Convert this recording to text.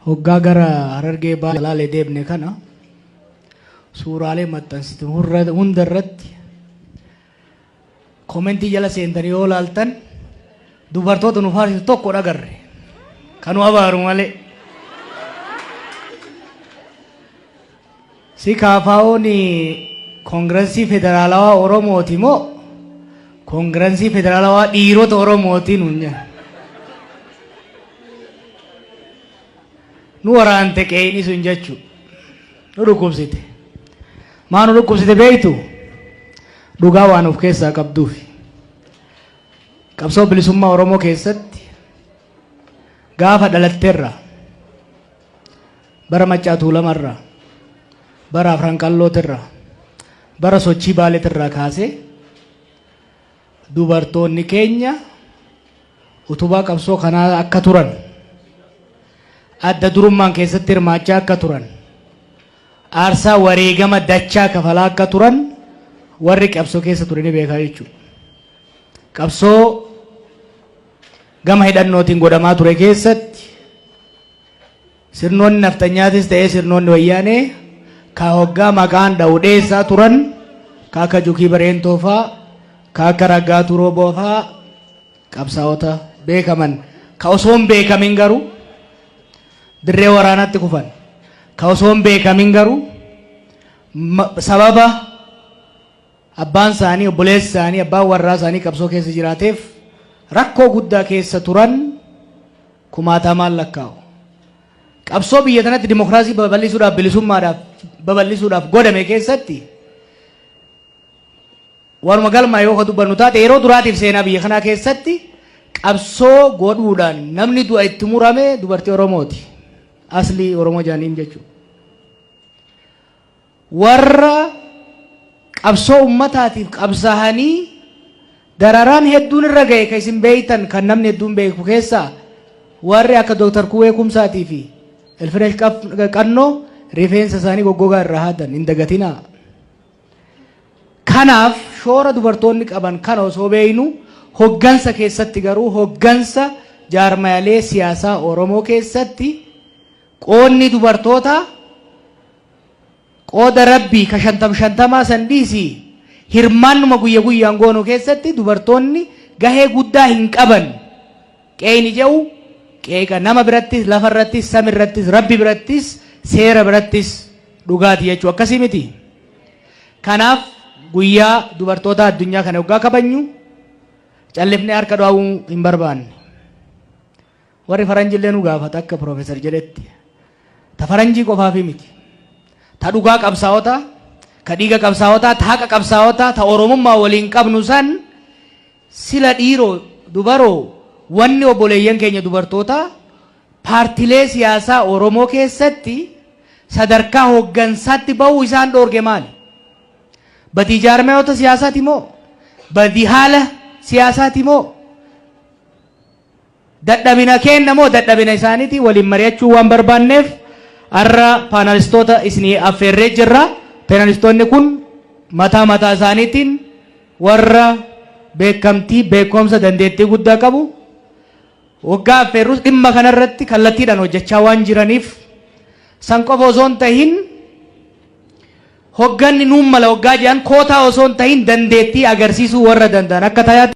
Hoggaa gara Harargee Baalee deemne kana suuraalee maxxansitu hunda irratti comment jala seentanii yoo laaltan, dubartoota nu faarsitu tokko dhagarre, kan nu abaaru malee. Si KFO'n Koongirensii Federaalawaa Oromooti moo Koongirensii Federaalawaa dhiirota Oromooti nuun jedhan. Nu waraante qeeyni sun jechuu. Nu dhukkubsite. Maa nu dhukkubsite beektu? Dhugaa waan of keessaa qabduufi. Qabsoo bilisummaa Oromoo keessatti gaafa dhalatteerra, bara Maccaa Tuulamarraa, bara Afran Qallootirraa, bara sochii Baaleetirraa kaasee dubartoonni keenya utubaa qabsoo kanaa akka turan, adda durummaan keessatti hirmaachaa akka turan, aarsaa wareegama dachaa kafalaa akka turan warri qabsoo keessa ture ni beekaa jechuudha. Qabsoo gama hidhannootiin godhamaa ture keessatti sirnoonni nafxanyaatis ta'ee sirnoonni wayyaanee ka hoggaa maqaan dha'u dheessaa turan, ka akka Jukii Bareentoo faa, ka akka Raggaa Turooboo faa, qabsaa'ota beekaman, ka osoo hin beekamin garuu dirree waraanaatti kufan, ka osoo hin beekamin garuu sababa abbaan isaanii, obboleessi isaanii, abbaan warraa isaanii qabsoo keessa jiraateef rakkoo guddaa keessa turan kumaatamaan lakkaa'u. Qabsoo biyya tanatti dimokiraasii babal'isuudhaaf, bilisummaadhaaf babal'isuudhaaf godhame keessatti, waanuma galmaa yoo dubbannu taate, yeroo duraatiif seenaa biyya kanaa keessatti qabsoo godhuudhaan namni du'a itti murame dubartii Oromooti. Aslii Oromoo jaaniin jechuudha. Warra qabsoo ummataatiif qabsaa'anii dararaan hedduun irra ga'e, kan isin beeytan, kan namni hedduun beeku keessaa warri akka Dooktar Kuwee Kumsaatii fi Ilfinesh Qannoo rifeensa isaanii goggogaa irraa haadan hin dagatinaa. Kanaaf shoora dubartoonni qaban kana osoo beeynu, hoggansa keessatti garuu, hoggansa jaarmayalee siyaasaa Oromoo keessatti qoodni dubartootaa qooda rabbii ka 50-50 san dhiisii, hirmaannuma guyya guyyaan goonu keessatti dubartoonni gahee guddaa hin qaban. Qeeyni jedhu qeeqa nama birattis, lafa irrattis, sami irrattis, rabbi birattis, seera birattis dhugaati jechuu akkasii miti. Kanaaf guyyaa dubartoota addunyaa kana yoggaa kabajnu callifnee harka dhaa'uu hin barbaanne. Warri faranjillee nu gaafata akka piroofeesar jedhetti. Ta faranjii qofaafi miti. Ta dhugaa qabsaa'otaa, ka dhiiga qabsaa'otaa, ta haqa qabsaa'otaa, ta Oromummaa waliin qabnu san, sila dhiiroo dubaroo, wanni obboleeyyan keenya dubartootaa paartilee siyaasaa Oromoo keessatti sadarkaa hooggansaatti bahuu isaan dhoorge maali? Badii jaarmayoota siyaasaati moo? Badii haala siyaasaati moo? Dadhabina keenna moo dadhabina isaaniiti? Waliin mari'achuu waan barbaanneef har'a paanalistoota isinii affeerree jirra. Paanalistoonni kun mataa mataa isaaniitiin warra beekamtii, beekumsa, dandeettii guddaa qabu. Waggaa affeerrus dhimma kanarratti kallattiidhaan hojjechaa waan jiraniif, san qofa osoo hin tahin hogganni nuun mala waggaa jedhan kootaa osoo hin tahin dandeettii agarsiisuu warra danda'an akka tayaatti.